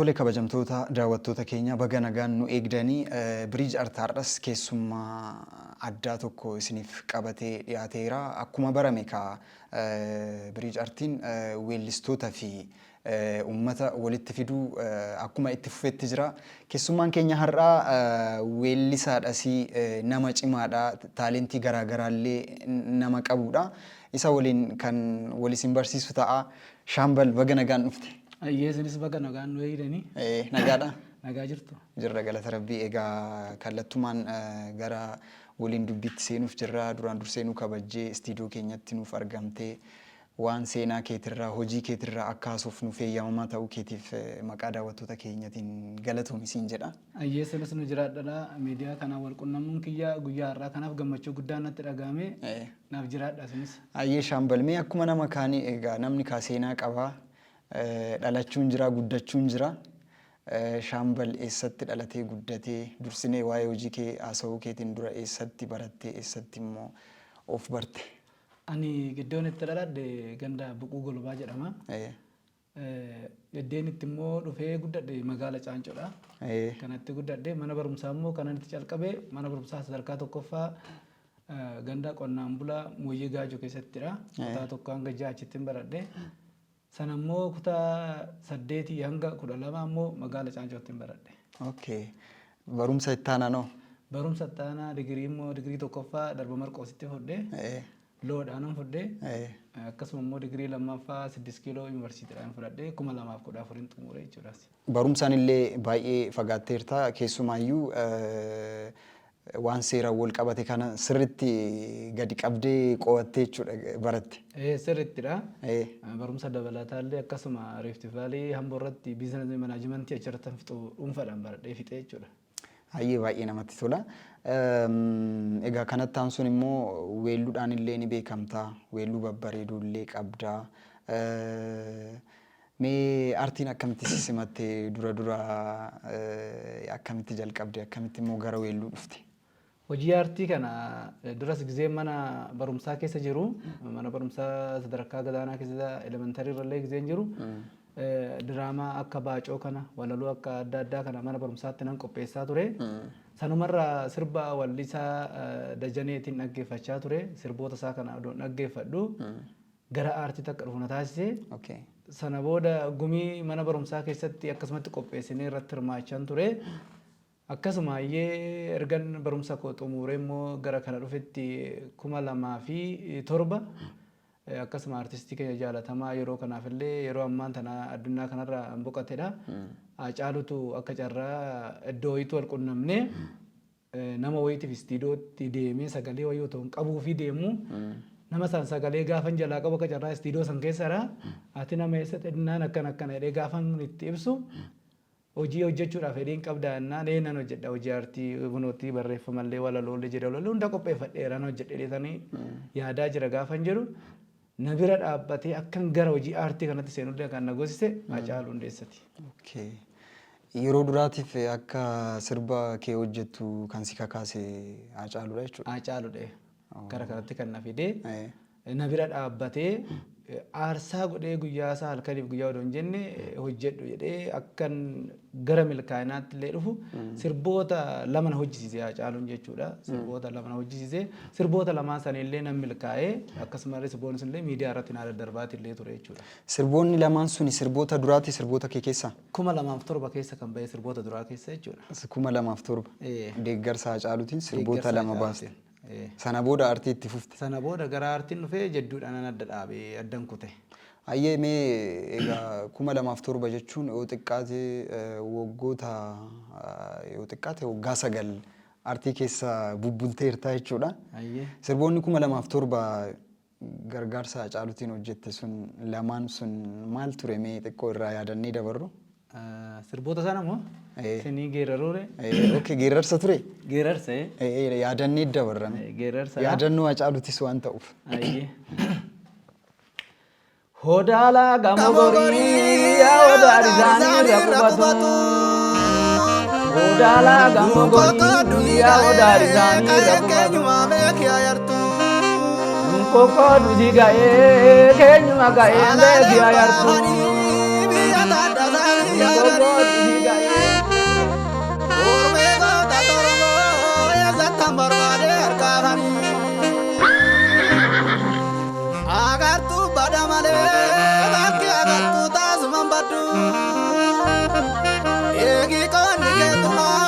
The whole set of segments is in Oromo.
Tole, kabajamtoota daawwattoota keenya, baga nagaan nu eegdanii. Biriij Art har'as keessummaa addaa tokko isiniif qabatee dhiyaateera. Akkuma barame ka Biriij Artiin weellistoota fi uummata walitti fiduu akkuma itti fufetti jira. Keessummaan keenya har'aa weellisaadhas, nama cimaadha, taalentii garaagaraallee nama qabudha. Isa waliin kan wal isin barsiisu ta'a. Shaambal, baga nagaan dhufte. Ayyee, isinis baga nagaan nu eegdanii. Nagaadha. Nagaa jirtu. Jirra, galata Rabbii. Egaa kallattumaan gara waliin dubbiitti seenuuf jirra. Duraan dursee nu kabajjee istiidiyoo keenyatti nuuf argamtee waan seenaa keetirraa, hojii keetirraa akka haasofnu nuuf eeyyamamaa ta'uu keetiif maqaa daawwattoota keenyatiin galatoomi siin jedha. Ayyee, isinis nu jiraadhadha. Miidiyaa kanaan wal qunnamuun kiyya guyyaa har'aa kanaaf gammachuu guddaan natti dhaga'ame. Naaf jiraadha isinis. Ayyee Shaambal, mee akkuma nama kaanii egaa namni kaa seenaa qabaa. Dhalachuun jira, guddachuun jira. Shaambal eessatti dhalatee guddatee? Dursinee waa'ee hojii kee haasa'uu keetiin dura eessatti barattee, eessatti immoo of barte? Ani iddoon itti dhaladhe ganda Buquu Golobaa jedhama. Iddeen itti immoo dhufee guddadhe magaala Caancoodha. Kanatti guddadhe. Mana barumsaa immoo kanan itti calqabe mana barumsaa sadarkaa tokkoffaa ganda qonnaan bulaa Mooyyee Gaajoo keessattidha. Kutaa 1 hanga 6 achitti baradhe. Sana immoo kutaa 8 hanga 12 immoo magaala Caancootti baradhe. Okay. Barumsa itti aanaa? Barumsa itti aanaa digirii immoo digirii tokkoffaa Darba Marqoositti fudhe. Lawdhaanan fudhe. Akkasuma immoo digirii lammaffaa 6 Kiiloo Yuunivarsiitiidhaan fudhadhe, 2014n xumure jechuudhaas. Barumsaan illee baay'ee fagaatteerta, keessumaayyuu waan seeraan wal qabate kana sirritti gadi qabdee qo'attee jechuudha baratte. Sirrittidha. Barumsa dabalataallee akkasuma Rift Valley Hamboo irratti business managementii achirratti fixu dhuunfaadhaan baradhee fixee jechuudha. Hayyee, baay'ee namatti tola. Egaa kanatti aansuun immoo weelluudhaan illee ni beekamta. Weelluu babbareeduu illee qabda. Mee artiin akkamitti si simatte? Dura dura akkamitti jalqabde, akkamitti immoo gara weelluu dhufte? Hojii aartii kana duras gizee mana barumsaa keessa jiru, mana barumsaa sadarkaa gadaanaa keessa, elementary irrallee gizeen jiru, diraamaa akka baacoo kana, walaloo akka adda addaa kana mana barumsaatti nan qopheessaa ture. Sanumarraa sirba wallisaa Dajaneetiin dhaggeeffachaa ture. Sirboota isaa kana odoon dhaggeeffadhu gara aartiitti akka dhufu na taasise. Sana booda gumii mana barumsaa keessatti akkasumatti qopheessinee irratti hirmaachaan ture. Akkasuma iyyee ergan barumsa koo xumuree immoo gara kana dhufetti 2007 akkasuma artistii keenya jaalatamaa yeroo kanaaf illee yeroo ammaan tana addunyaa kanarra boqatedha. Haacaalutu akka carraa iddoo wayiitu wal qunnamnee nama wayiitiif istiidiyootti deemee sagalee wayii otoo hin qabuu fi deemu nama san sagalee gaafan jalaa qabu akka carraa istiidiyoo san keessadha. Ati nama eessa xinnaan akkana akkana jedhee gaafan itti ibsu, hojii hojjechuudhaaf fedhiin qabdaa jennaan, ee nan hojjedha, hojii aartii kunootti barreeffamallee walaloolee jedhaloolee hunda qopheeffadheera, nan hojjedhe jedhanii yaadaa jira gaafan jedhu, na bira dhaabbatee akkan gara hojii aartii kanatti seenullee kan na goosise Haacaaluu Hundeessati. Okay. Yeroo duraatiif akka sirba kee hojjettu kan si kakaase Haacaaluudha jechuudha. Haacaaluudha. Gara kanatti kan na fidee na bira dhaabbatee aarsaa godhee guyyaa isaa halkaniif guyyaa odoo hin jenne hojjedhu jedhee akkan gara milkaa'inaatti illee dhufu sirboota lama na hojjisiise Haacaaluun jechuudha. Sirboota lama na hojjisiise. Sirboota lamaan sana illee nan milkaa'ee, akkasumallee sirboonni sun illee miidiyaa irratti naa daddarbaati illee ture jechuudha. Sirboonni lamaan suni sirboota duraati sirboota kee keessaa? 2007 keessa kan bahe sirboota duraa keessa jechuudha. 2007. Deeggarsa Haacaaluutiin sirboota lama baaste. Sana booda aartii itti fufte. Sana booda gara aartiin dhufee jedduudhaan nan adda dhaabee addan kute. Hayyee, mee egaa 2007 jechuun yoo xiqqaate waggoota, yoo xiqqaate waggaa 9 aartii keessa bubbulteerta jechuudha. Sirboonni 2007 gargaarsa Haacaaluutiin hojjette sun lamaan sun maal ture, mee xiqqoo irraa yaadannee dabarru? Sirboota sana moo? Sinii geeraruure? Okay, geerarsa ture? Geerarsa. Yaadannee dabarrame. Geerarsa. Yaadannoo Haacaaluutis waan ta'uuf. Hayyee. Hodaalaa gamoo gorii yaa hodaan isaanii irra qubatu. Hodaalaa gamoo gorii yaa hodaan isaanii irra qubatu. Nunkokoo dusi ga'ee keenyuma ga'ee beeki ayartu. qabanii. Ormee goota Oromoo eessattan barbaade harkaafanii. Agartuu bada malee bakki agartuu taasuman baddu. Eegi qoonni keetumaa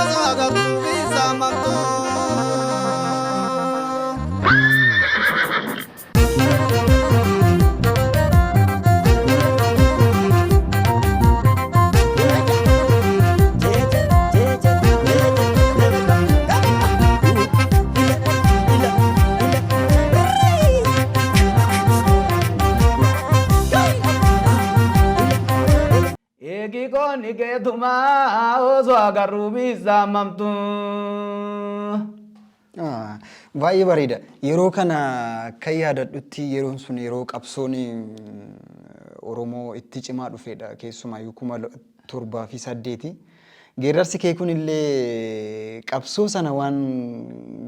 osoo agartuu fi saamamtu. Eegi qoonni keetumaa osoo agarruu biisaamamtu. Baay'ee bareeda. Yeroo kana akka yaadadhutti yeroon sun yeroo qabsoon Oromoo itti cimaa dhufedha. Keessumaayyuu 2008. Geerarsi kee kun illee qabsoo sana waan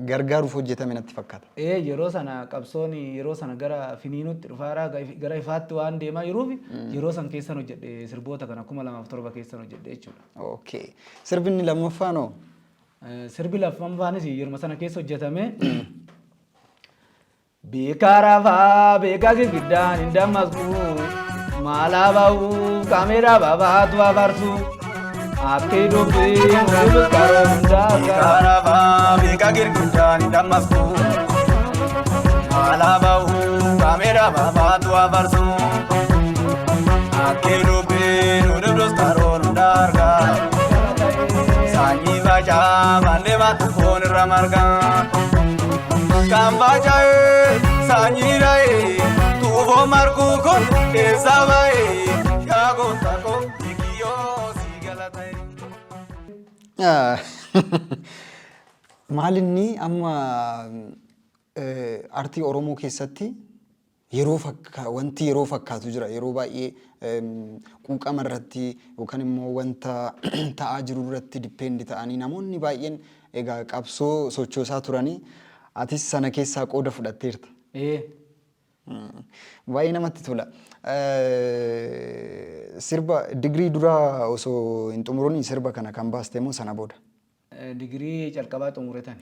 gargaaruuf hojjetame natti fakkaata. Ee, yeroo sana qabsoon yeroo sana gara finiinutti dhufaaraa gara ifaatti waan deemaa jiruuf yeroo san keessan hojjedhe sirboota kana, 2007 keessan hojjedhe jechuudha. Okay. Sirbinni lammaffaan hoo? Sirbi lammaffaanis yeruma sana keessa hojjetame. Beekaa rafaa beekaa girgiddaan hin dammasqu, maalaa ba'uuf kaameeraa babaatu afarsu, akki dubbii hundumtus qaroo hundaa. Beekaa rafaa beekaa girgiddaan hin dammasqu. Maalaa ba'uu kaameeraa babaatu afarsu. Akki dubbiin hundumtus qaroon hunda argaa. Sanyii facaafannee baatu foon irra margaa. Kan faca'ee sanyii dha'ee tuufoo marguu kun eessa ba'ee yaa goota koo kiyyoo si galata'e. Maal inni amma artii Oromoo keessatti yeroo fakka wanti yeroo fakkaatu jira. Yeroo baay'ee quuqama irratti yookaan immoo wanta ta'aa jiru irratti depend ta'anii namoonni baay'een egaa qabsoo sochoosaa turanii, atis sana keessaa qooda fudhatteerta. Ee. Baay'ee namatti tola. Sirba digirii duraa osoo hin xumurin sirba kana kan baaste moo sana booda? Digirii calqabaa xumuretan.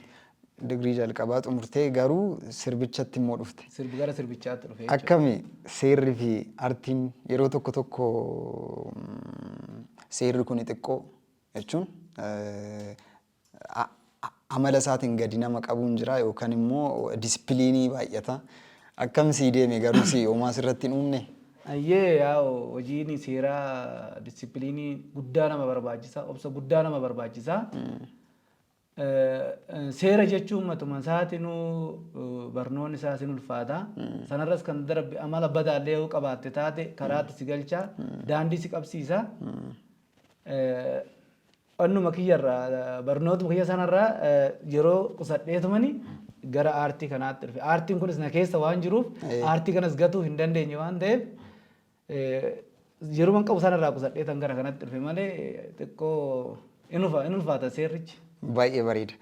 Digirii jalqabaa xumurtee garuu sirbichatti immoo dhufte. Sirbi gara sirbichaatti dhufe jechuudha. Akkami seerri fi artiin? Yeroo tokko tokko seerri kun xiqqoo jechuun amala isaatiin gadi nama qabuun jira yookaan immoo disipiliinii baay'ata. Akkam sii deeme garuu, si homaa sirratti hin uumne? Ayyee, yaa'u hojiin seeraa disipiliinii guddaa nama barbaachisa, obsa guddaa nama barbaachisa. Seera jechuun matuma isaatinuu barnoonni isaa sin ulfaata. Sanarras kan darbe amala badaallee yoo qabaatte taate karaatti si galcha, daandii si qabsiisa. Onnuma kiyyarraa, barnootuma kiyya sanarraa yeroo qusadheetumani gara aartii kanaatti dhufe. Aartiin kunis na keessa waan jiruuf aartii kanas gatuu hin dandeenye waan ta'eef yeroo qabu sanarraa qusadheetan gara kanatti dhufe malee xiqqoo in ulfaata seerrichi. Baay'ee bareeda.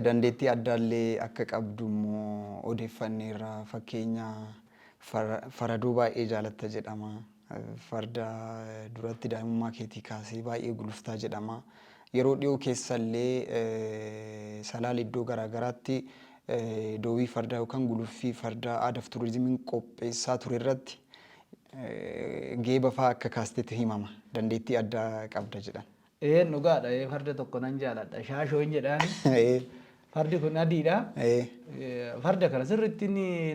Dandeettii addaallee akka qabdu immoo odeeffanneerra. Fakkeenya, faradoo baay'ee jaalatta jedhama. Farda duratti daa'imummaa keetii kaasee baay'ee guluftaa jedhama. Yeroo dhiyoo keessallee Salaale iddoo garaagaraatti doowii fardaa yookaan guluffii fardaa aadaaf turizimiin qopheessaa ture irratti geeba fa'aa akka kaasteetu himama. Dandeettii addaa qabda jedhan. Ee, dhugaadha. Farda tokko nan jaaladha. Shaashoo hin jedhaan. Fardi kun adiidha. Farda kana sirriitti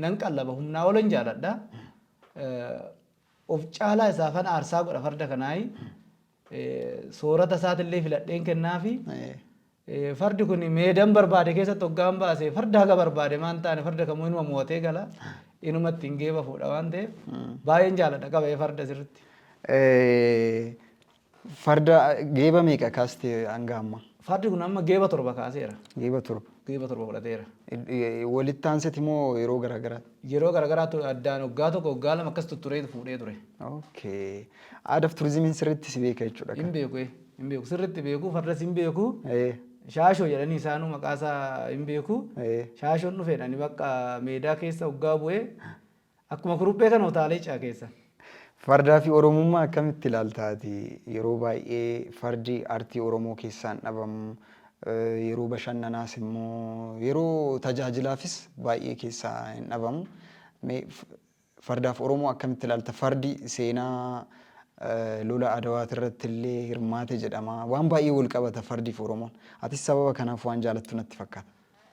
nan qallaba, humnaa olan jaaladha. Of caalaa isaafan aarsaa godha farda kanaayi. Soorata isaatillee filadheen kennaafi. Fardi kun meedan barbaade keessatti hoggaan baase farda haga barbaade maan taane farda kamuu inuma mo'atee gala. Inuma ittiin geeba fuudha waan ta'eef baay'een jaaladha qabee farda sirriitti. Farda geeba meeqa kaaste hanga ammaa? Fardi kun amma geeba 7 kaaseera. Geeba 7. Geeba 7 fudhateera. Walitti aanseti moo yeroo garaagaraatti? Yeroo garaagaraatti addaan waggaa 1, waggaa 2 akkas tutturee fuudhee ture. Okay. Aadaaf turizimiin sirriitti si beeka jechuudha. Hin beeku, hin beeku, sirriitti beeku, fardas hin beeku. Shaashoo jedhanii isaanuu maqaa isaa hin beeku. Shaashoon dhufeedhani bakka meedaa keessa waggaa bu'ee akkuma kuruphee kana utaalee ce'a keessa. Fardaa fi Oromummaa akkamitti ilaalta ati? Yeroo baay'ee fardi artii Oromoo keessaa hin dhabamu. Yeroo bashannanaas immoo yeroo tajaajilaafis baay'ee keessaa hin dhabamu. Mee fardaaf Oromoo akkamitti ilaalta? Fardi seenaa lola Adawaati irratti illee hirmaate jedhama. Waan baay'ee wal qabata fardiif Oromoon. Atis sababa kanaaf waan jaalattu natti fakkaata.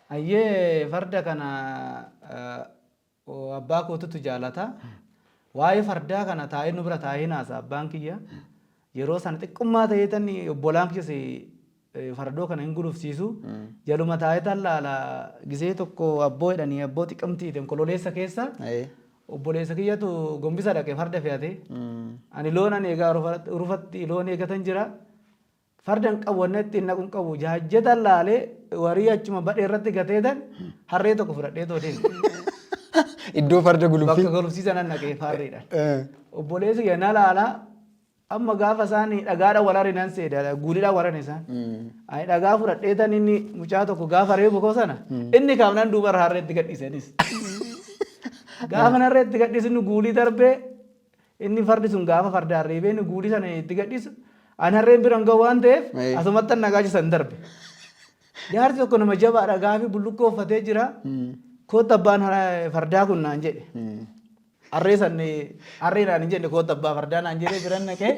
Hayyee, farda kana abbaa kootutu jaalata. Waa'ee fardaa kana taa'ee nu bira taa'ee naasa abbaan kiyya. Yeroo sana xiqqummaa ta'ee tan obbolaan kiyyas fardoo kana hin gulufsiisu. Jaluma taa'ee tan laala. Gisee tokko abboo jedhanii abboo xiqimtii onkololeessa keessa obboleessa kiyyatu gombisa dhaqe farda fe'ate. Ani loon ani egaa rufatti loon eegatan jira. Farda hin qabu, wanna ittiin naqu hin qabu. Jaajjetan laalee warii achuma badhee irratti gateetan harree tokko fudhadhee too deeme. Iddoo farda guluffii. Bakka gulufsiisa nan naqee farreedhaan. Obboleessi kiyya na laalaa, amma gaafa isaan dhagaadhaan wal arinan seeda, guuliidhaan waran isaan. Ani dhagaa fudhadheetan inni mucaa tokko gaafa reebu koo sana inni kaafnan duuba irra harreetti gadhiisanis. Gaafa harreetti gadhiisnu guulii darbee inni fardi sun gaafa fardaan reebee inni guulii sana itti gadhiisu, ani harreen bira hin ga'u waan ta'eef asumattan nagaa san darbe. Jaarsi tokko nama jabaadha, gaafii bullukkoo uffatee jira. "Kootta, abbaan fardaa kun," naan jedhe. Harree san harree naan hin jenne, "Kootta, abbaa fardaa," naan jedhee biran naqee,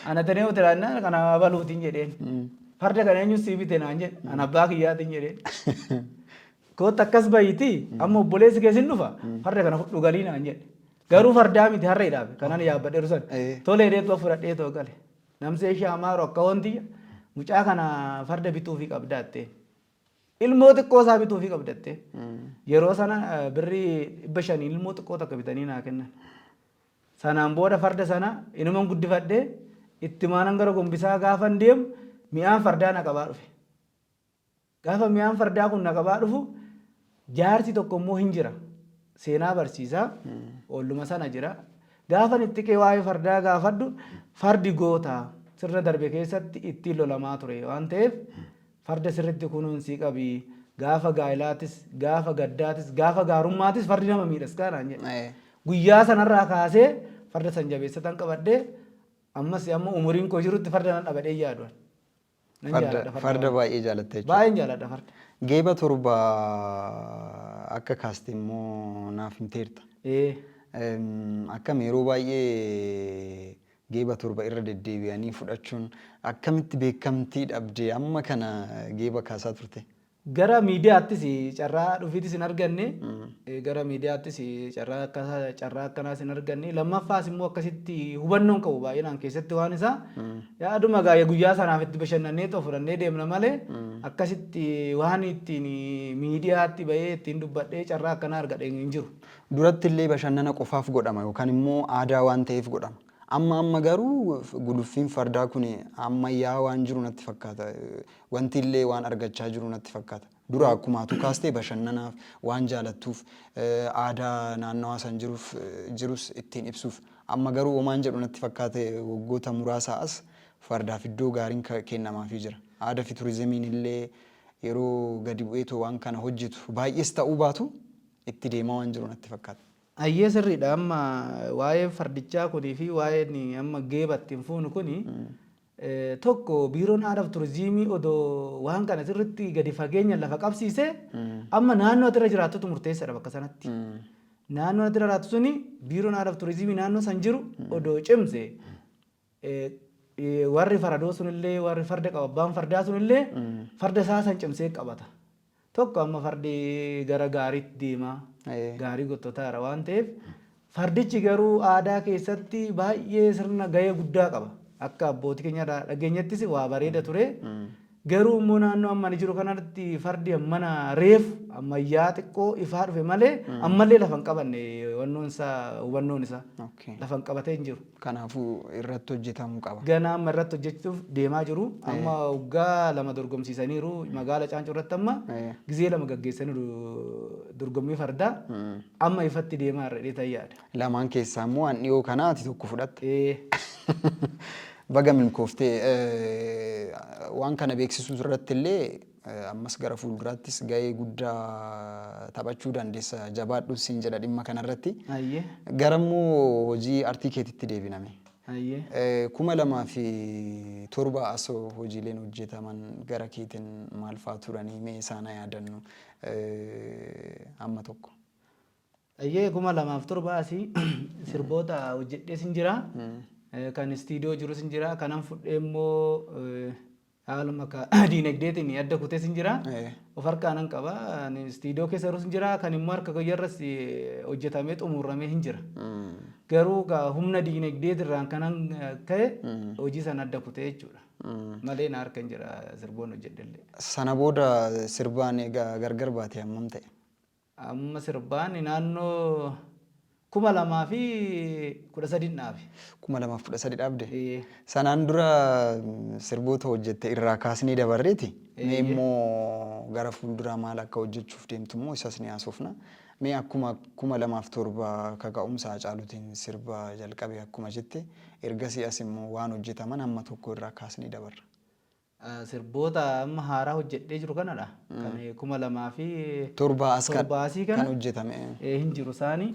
"Ana tanee utiraannaa kana baluutiin," jedheen. "Farda kana eenyu sii bite?" naan jedhe. "Ana abbaa kiyyaatiin," jedheen. "Kootta, akkas bahiiti, amma obboleessi keessin dhufa, farda kana fudhu galii," naan jedhe. Garuu fardaa miti, harree dhaabe kanan yaabbadheeru san. Tolee deetu fudhadhee too gale. Namsee ishee amaaru akka wanti mucaa kana farda bituufii qabdaatte. Ilmoo xiqqoo isaa bituufii qabdatte. Yeroo sana birrii 500 ilmoo xiqqoo takka bitanii naa kennan. Sanaan booda farda sana inuman guddifadhee itti maanan gara gombisaa gaafan deemu mi'aan fardaa na qabaa dhufe. Gaafa mi'aan fardaa kun na qabaa dhufu jaarsi tokko immoo hin jira. Seenaa barsiisaa oolluma sana jira. Gaafan itti qee waa'ee fardaa gaafadhu, fardi goota sirna darbe keessatti ittiin lolamaa ture waan ta'eef, farda sirriitti kunuunsii qabi. Gaafa gaa'elaatis, gaafa gaddaatis, gaafa gaarummaatis fardi nama miidhaskaa naan jedhe. Guyyaa sanarraa kaasee farda san jabeessatan qabadhee ammas amma umuriin koo jirutti farda nan dhabadhee yaadu. Nan jaaladha farda. Farda baay'ee jaalatta jechuudha. Baay'een jaaladha farda. Geeba 7 akka kaaste immoo naaf himteerta. Ee. Akkam yeroo baay'ee geeba 7 irra deddeebi'anii fudhachuun akkamitti beekamtii dhabde amma kana geeba kaasaa turte? Gara miidiyaattis carraa dhufiitis hin arganne. Gara miidiyaattis carraa akkasaa carraa akkanaas hin arganne. Lammaffaas immoo akkasitti hubannoon qabu baay'inaan keessatti waan isaa. Yaaduma gaa'ee guyyaa sanaaf itti bashannannee too fudhannee deemna malee akkasitti waan ittiin miidiyaatti bahee ittiin dubbadhee carraa akkanaa argadhe hin jiru. Duratti illee bashannana qofaaf godhama yookaan immoo aadaa waan ta'eef godhama. Amma amma garuu guluffiin fardaa kun ammayyaa waan jiru natti fakkaata. Wanti illee waan argachaa jiru natti fakkaata. Dura akkuma atuu kaastee bashannanaaf waan jaalattuuf, aadaa naannawaa san jiruuf jirus ittiin ibsuuf. Amma garuu homaan jedhu natti fakkaate, waggoota muraasaa as fardaaf iddoo gaariin kennamaafii jira. Aadaa fi turizimiin illee yeroo gadi bu'eetoo waan kana hojjetu baay'ees ta'uu baatu itti deemaa waan jiru natti fakkaata. Ayyee, sirriidha. Amma waa'een fardichaa kunii fi waa'een amma geeba ittiin fuunu kuni, tokko biiroon aadaa fi turizimii odoo waan kana sirriitti gadi fageenyaan lafa qabsiise, amma naannoo ati irra jiraattutu murteessaadha bakka sanatti. Naannoo ati irra jiraattu suni biiroon aadaa fi turizimii naannoo san jiru odoo cimse, warri faradoo sunillee, warri farda qabu, abbaan fardaa sunillee farda isaa san cimsee qabata. Tokko amma fardi gara gaariitti deema. Gaarii gottotaara waan ta'eef fardichi garuu aadaa keessatti baay'ee sirna gahee guddaa qaba. Akka abbootii keenya irraa dhageenyattis waa bareeda ture. Garuu immoo naannoo amma ani jiru kanatti fardi mana reefu ammayyaa xiqqoo ifaa dhufe malee ammallee lafa hin qabanne hubannoon isaa hubannoon isaa lafa hin qabatee hin jiru. Kanaafuu irratti hojjetamuu qaba. Ganaa amma irratti hojjechuuf deemaa jiru. Amma waggaa 2 dorgomsiisaniiru. Magaala Caancoo irratti amma gizee 2 gaggeessaniiru dorgommii fardaa. Amma ifatti deemaa irra dheetan yaada. Lamaan keessaa immoo an dhiyoo kanaa ati tokko fudhatte. Ee. Baga milkooftee. Waan kana beeksisuu irratti illee Ammas gara fuulduraattis gahee guddaa taphachuu dandeessa, jabaadhu siin jedha dhimma kanarratti. Ayyee. Gara immoo hojii artii keetitti deebiname. Ayyee. 2007 asoo hojiileen hojjetaman gara keetiin maal fa'aa turanii? Mee isaan haa yaadannu amma tokko. Ayyee, 2007 asii sirboota hojjedhee sin jira. Kan istiidiyoo jirus hin jira. Kanan fudhee immoo haaluma akka diinagdeetiin adda kutee sin jira. Of harkaa nan qaba. Ani istiidiyoo keessa jirus hin jira. Kan immoo harka kiyyarras hojjetamee xumuramee hin jira. Garuu humna diinagdeetirraan kanan ka'e hojii sana adda kutee jechuudha. Malee na harka hin jira sirboon hojjedhellee. Sana booda sirbaan egaa gargar baate hammam ta'e? Amma sirbaan naannoo 2013 dhaabe. 2013 dhaabde? Ee. Sanaan dura sirboota hojjette irraa kaasnee dabarreeti. Mee immoo gara fuulduraa maal akka hojjechuuf deemtu immoo isas ni haasofna. Mee akkuma 2007 kaka'umsa Hacaaluutiin sirba jalqabe akkuma jette, ergasii as immoo waan hojjetaman hamma tokko irraa kaasnee dabarra. Sirboota amma haaraa hojjedhee jiru kanadha. Kan kuma lamaa fi torba as kan torba asii kana kan hojjetame. Hin jiru isaani.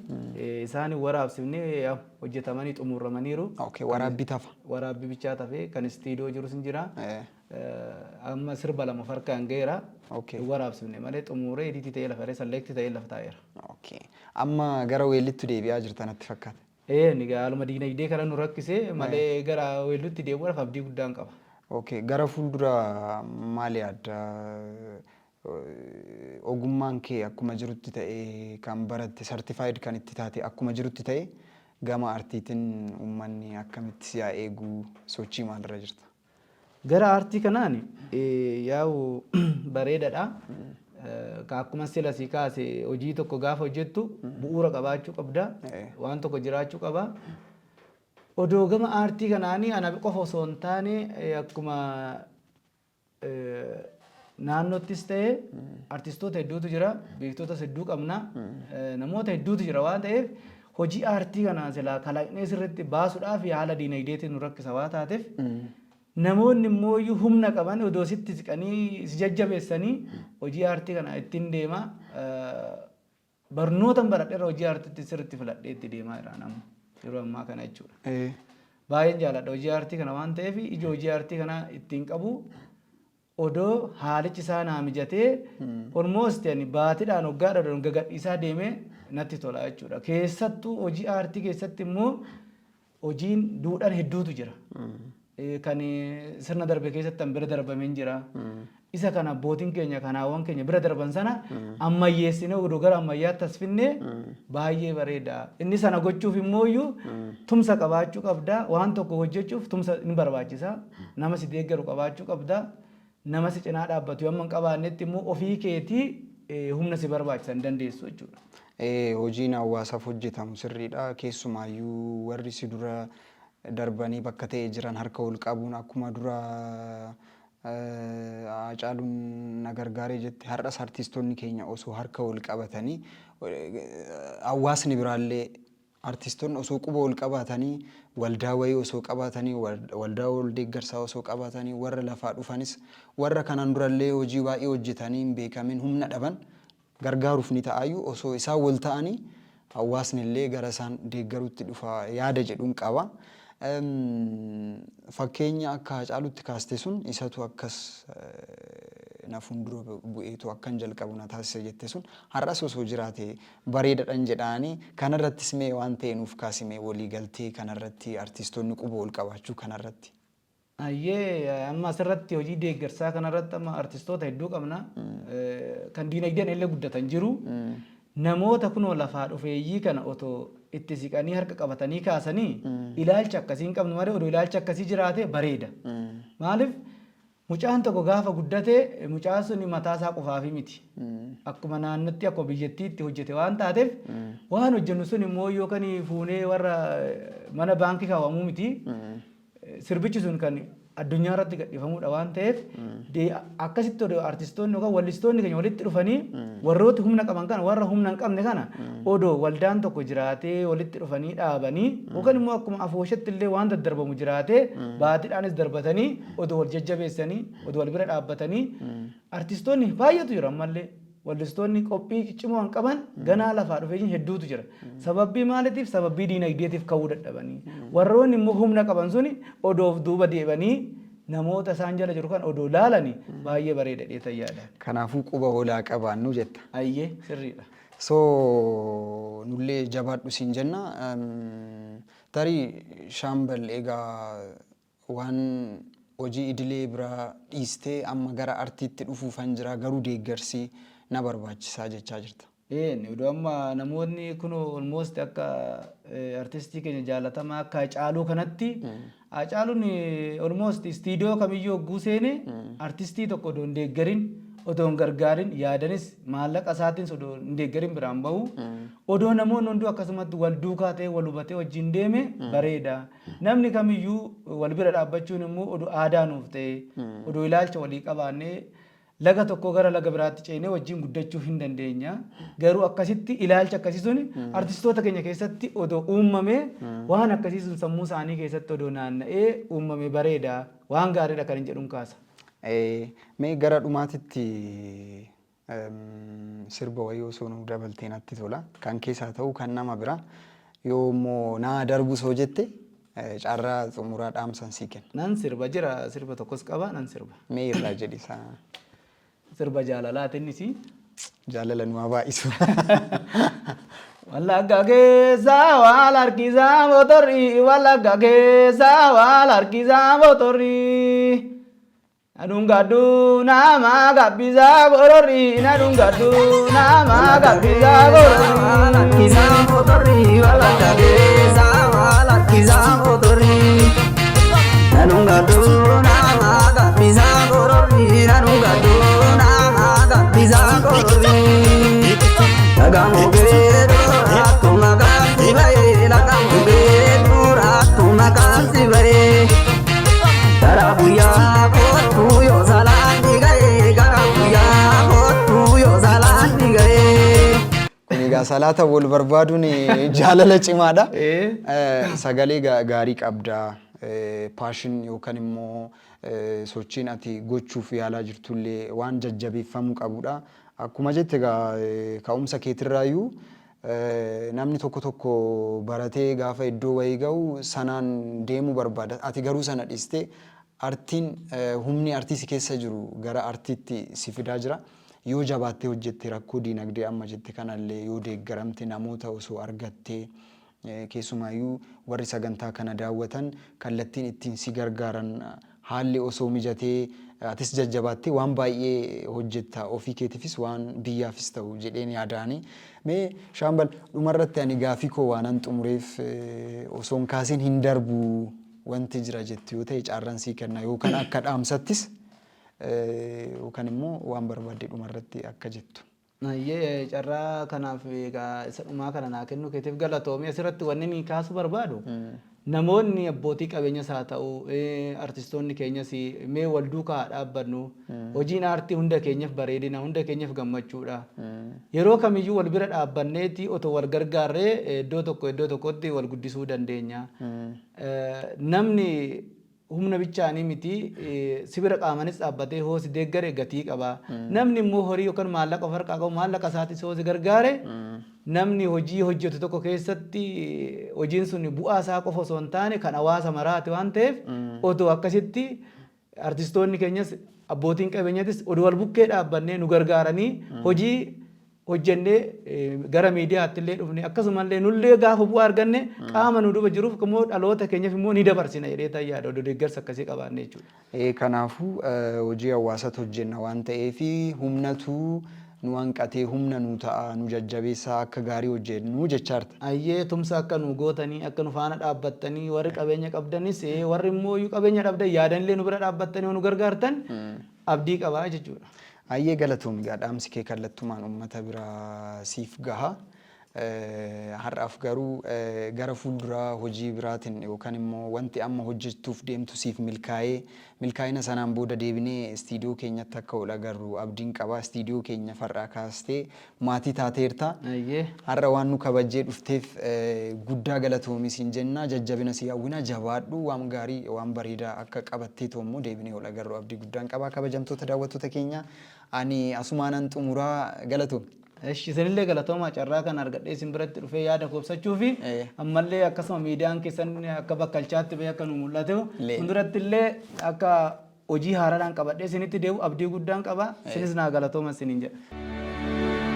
Isaani waraabsifnee hojjetamanii xumuramaniiru. Okay, waraabbii tafa. Waraabbii bichaa tafee kan istiidiyoo jirus hin jira. Amma sirba lama of harkaan gaheera. Waraabsifne malee xumuree edit ta'ee lafa select ta'ee lafa taa'eera. Okay. Amma gara weellitti deebi'aa jirta natti fakkaata. Ee, haaluma diinagdee kana nu rakkisee malee gara weellutti deebi'uudhaaf abdii guddaan qaba. Okay. Gara fuuldura maal yaadda? Ogummaan kee akkuma jirutti ta'ee, kan baratte certified kan itti taate akkuma jirutti ta'e, gama artiitiin uummanni akkamitti si haa eegu, sochii maalirra jirta? Gara aartii kanaan yaa'u bareedaadha. Akkuma sila si kaase, hojii tokko gaafa hojjettu bu'uura qabaachuu qabda. Waan tokko jiraachuu qaba. Odoo gama aartii kanaanii ana qofa osoo hin taane, akkuma naannottis ta'e artistoota hedduutu jira, beektotas hedduu qabna, namoota hedduutu jira waan ta'eef, hojii aartii kana silaa kalaqnee sirriitti baasuudhaaf haala diinagdeetiin nu rakkisa waan taateef, namoonni immoo iyyuu humna qaban odoo sitti siqanii si jajjabeessanii hojii aartii kana ittiin deema. Barnoota baradheerra hojii aartiitti sirriitti filadhee itti deemaa jira nama yeroo ammaa kana jechuudha. Baay'een jaalladha hojii aartii kana waan ta'eef, ija hojii aartii kana ittiin qabu odoo haalichi isaa naa mijatee, almost ani baatiidhaan waggaadhaan gagadhiisaa deemee natti tola jechuudha. Keessattuu hojii aartii keessatti immoo hojiin duudhaan hedduutu jira. Kan sirna darbe keessatti kan bira darbameen jira. Isa kana abbootiin keenya, kanaawwan keenya bira darban sana ammayyeessinee odoo gara ammayyaatti as finnee baay'ee bareeda. Inni sana gochuuf immoo iyyuu tumsa qabaachuu qabda. Waan tokko hojjechuuf tumsa ni barbaachisa. Nama si deeggaru qabaachuu qabda. Nama si cinaa dhaabbatu yoo amma hin qabaannetti immoo ofii keetii humna si barbaachisa hin dandeessu jechuudha. Hojiin hawaasaaf hojjetamu sirriidha. Keessumaayyuu warri si dura darbanii bakka ta'e jiran harka ol qabuun, akkuma dura Hacaaluun na gargaaree jette, har'as artistoonni keenya osoo harka ol qabatanii, hawaasni biraallee artistoonni osoo quba ol qabaatanii, waldaa wayii osoo qabaatanii, waldaa wal deeggarsaa osoo qabaatanii, warra lafaa dhufanis, warra kanaan durallee hojii baay'ee hojjetanii hin beekamin humna dhaban gargaaruuf ni ta'aayyuu, osoo isaan wal ta'anii hawaasni illee gara isaan deeggaruutti dhufa yaada jedhuun qaba. Fakkeenya akka Hacaalutti kaaste sun, isatu akkas na fuuldura bu'eetu akkan jalqabu na taasise jette sun, har'as osoo jiraate bareedadhan jedhaanii. Kanarrattis mee waan ta'e nuuf kaasimee, waliigaltee kanarratti, artistoonni quba wal qabaachuu kanarratti. Ayyee, amma asirratti hojii deeggarsaa kanarratti amma artistoota hedduu qabna. Kan diinagdeen illee guddatan jiru. Namoota kunoo lafaa dhufeeyyii kana otoo itti siqanii harka qabatanii kaasanii, ilaalcha akkasii hin qabnu malee odoo ilaalcha akkasii jiraate bareeda. Maaliif, mucaan tokko gaafa guddate mucaan sun mataa isaa qofaafi miti. Akkuma naannootti, akkuma biyyattiitti hojjete waan taateef, waan hojjennu sun immoo yoo kan fuunee warra mana baankii kaawwamuu miti. Sirbichi sun kan Addunyaa irratti gadhiifamuudha waan ta'eef, akkasitti odoo artistoonni yookaan wallistoonni keenya walitti dhufanii, warrooti humna qaban kana, warra humna hin qabne kana, odoo waldaan tokko jiraatee, walitti dhufanii dhaabanii, yookaan immoo akkuma afooshatti illee waan daddarbamu jiraatee, baatiidhaanis darbatanii, odoo wal jajjabeessanii, odoo wal bira dhaabbatanii. Artistoonni baay'eetu jira, ammallee wallistoonni qophii ciccimoo kan qaban ganaa lafaa dhufee jiran hedduutu jira. Sababbii maaliitiif? Sababbii diinagdeetiif ka'uu dadhabanii. Warroonni immoo humna qaban suni odoo of duuba deebanii namoota isaan jala jiru kan odoo laalanii baay'ee bareeda jedhee yaada. Kanaafuu quba walaa qabaannu jetta. Ayyee, sirriidha. So nullee jabaadhu siin jenna. Tarii Shaambal, egaa waan hojii idilee biraa dhiistee amma gara artiitti dhufuufan jira, garuu deeggarsi na barbaachisaa jechaa jirta. Een, odoo amma namoonni kun almost akka artistii keenya jaalatamaa akka Hacaaluu kanatti, Hacaaluun almost istiidiyoo kamiyyuu hogguu seene artistii tokko odoo hin deeggarin, odoo hin gargaarin, yaadanis maallaqa isaatiinis odoo hin deeggarin biraan bahu. Odoo namoonni hunduu akkasumatti wal duukaa ta'ee, wal hubatee wajjin deeme bareeda. Namni kamiyyuu wal bira dhaabbachuun immoo odoo aadaa nuuf ta'e, odoo ilaalcha walii qabaannee, laga tokko gara laga biraatti ceenee wajjin guddachuu hin dandeenya. Garuu akkasitti ilaalcha akkasii sun artistoota keenya keessatti odoo uumame, waan akkasii sun sammuu isaanii keessatti odoo naanna'ee uumame bareeda. Waan gaariidha kan hin jedhuun kaasa. Mee gara dhumaatitti sirba wayii osoo nuu dabaltee natti tola. Kan keessaa ta'u, kan nama bira. Yoo immoo naa darbu soo jette, carraa xumuraa dhaamsan sii kenna. Nan sirba, jira, sirba tokkos qaba, nan sirba. Mee irraa jedhi isaa. Sirba jaalalaati innis. Jaalala nu haa baay'isu. Wallagga keessa wal harkisaa motorri, Wallagga keessa wal harkisaa motorri. Nadungadhu nama gabbisaa gororri, nadungadhu nama gabbisaa gororri. Walakkisaa motorri, walakka keessa walakkisaa motorri. Nanungadhu nama gabbisaa gororri, nanungadhu nama gabbisaa gororri. Lagamu geedoo akkuma gaansi bahee, lagamu geedoo akkuma gaansi bahee. Gara guyyaa kootu yoo salaan ga'ee, gara guyyaa kootu yoo salaan ga'ee. Kun egaa salaata wal barbaaduun jaalala cimaadha. Sagalee gaarii qabda. Passion yookaan immoo sochiin ati gochuuf yaalaa jirtullee waan jajjabeeffamuu qabudha. Akkuma jette egaa, ka'umsa keetirraayyuu namni tokko tokko baratee gaafa iddoo wayii ga'u sanaan deemuu barbaada. Ati garuu sana dhiistee artiin, humni artii si keessa jiru gara artiitti si fidaa jira. Yoo jabaattee hojjette, rakkoo diinagdee amma jette kanallee yoo deeggaramte, namoota osoo argattee, keessumaayyuu warri sagantaa kana daawwatan kallattiin ittiin si gargaaran haalli osoo mijatee, atis jajjabaattee waan baay'ee hojjetta, ofii keetiifis waan biyyaafis ta'u jedheen yaadaani. Mee Shaambal, dhumarratti ani gaafii koo waanan xumureef osoo hin kaasin hin darbu wanti jira jettu yoo ta'e carraan sii kenna, yookaan akka dhaamsattis yookaan immoo waan barbaadde dhumarratti akka jettu. Ayyee, carraa kanaaf egaa isa dhumaa kana naa kennuu keetiif galatoomii. Asirratti wanni inni kaasuu barbaadu, namoonni abbootii qabeenyas haa ta'u, artistoonni keenyas, mee wal duukaa haa dhaabbannu. Hojiin aartii hunda keenyaaf bareedina, hunda keenyaaf gammachuudha. Yeroo kamiyyuu wal bira dhaabbanneeti otoo wal gargaarree iddoo tokko iddoo tokkotti wal guddisuu dandeenya. Namni humna bichaanii miti, si bira qaamanis dhaabbatee hoo si deeggare gatii qaba. Namni immoo horii yookaan maallaqa of harkaa qabu, maallaqa isaatis hoo si gargaare, namni hojii hojjetu tokko keessatti hojiin sun bu'aa isaa qofa osoo hin taane kan hawaasa maraati waan ta'eef, otoo akkasitti artistoonni keenyas abbootiin qabeenyatis odoo wal bukkee dhaabbannee nu gargaaranii, hojii hojjennee gara miidiyaatti illee dhufne, akkasumallee nullee gaafa bu'aa arganne qaama nu duba jiruuf immoo, dhaloota keenyaaf immoo ni dabarsina jedhee tan yaada, odoo deeggarsa akkasii qabaanne jechuudha. Kanaafuu hojii hawaasatu hojjenna waan ta'eef, humnatu nu hanqatee, humna nu ta'a, nu jajjabeessaa, akka gaarii hojjennu jechaarta. Ayyee, tumsa akka nu gootanii, akka nu faana dhaabbattanii, warri qabeenya qabdanis, warri immoo iyyuu qabeenya dhabdan yaadanillee nu bira dhaabbattanii yoo nu gargaartan abdii qabaa jechuudha. Ayyee, galatoomi. Egaa dhaamsi kee kallattumaan uummata bira siif gaha. Har'aaf garuu gara fuulduraa hojii biraatiin yookaan immoo wanti amma hojjechuuf deemtu siif milkaa'ee, milkaa'ina sanaan booda deebinee istiidiyoo keenyatti akka ol agarru abdiin qaba. Istiidiyoo keenya far'aa kaastee maatii taateerta. Har'a waan nu kabajjee dhufteef guddaa galatoomi siin jenna. Jajjabina si hawwina, jabaadhu, waan gaarii waan bareedaa akka qabatteetu immoo deebinee ol agarru abdii guddaan qaba. Kabajamtoota daawwattoota keenya, ani asumaanan xumuraa, galatoomi. Eshi, isinillee galatoomaa, carraa kana argadhee isin biratti dhufee yaada koo ibsachuu fi ammallee akkasuma miidiyaan keessan akka bakkalchaatti bahee akka nu mul'atu fuulduratti illee akka hojii haaraadhaan qabadhee isinitti deebi'u abdii guddaan qaba. Isinis naa galatooma isiniin jedha.